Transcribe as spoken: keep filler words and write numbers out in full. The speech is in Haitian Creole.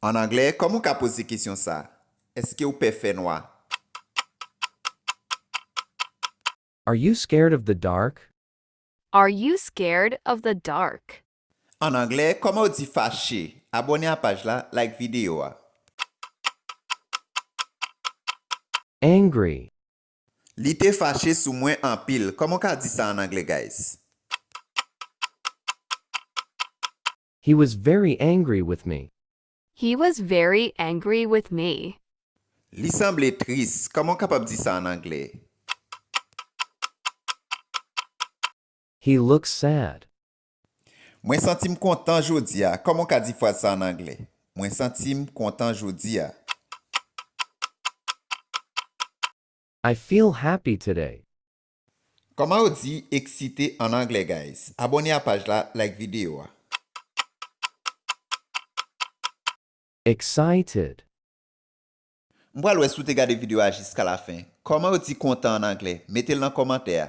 An anglè, kòman w ka poze kesyon sa a? Èske w pè fènwa? Are you scared of the dark? Are you scared of the dark? An anglè, kòman w di fache? Abòne a paj la, like videyo a. Angry. Li te fache sou mwen anpil. Kòman w ka di sa an anglè, guys? He was very angry with me. He was very angry with me. Li sanble tris. Kòman w kapab di sa an anglè? He looks sad. Mwen santi m kontan jodi a. Kòman w ka di fraz sa an anglè? Mwen santi m kontan jodi a. I feel happy today. Kòman yo di eksite an anglè, guys? Abòne a paj la, like videyo a. Excited. M pral wè si w te gade videyo a jiska lafen. Kòman yo di kontan an anglè? Mete l nan kòmantè a.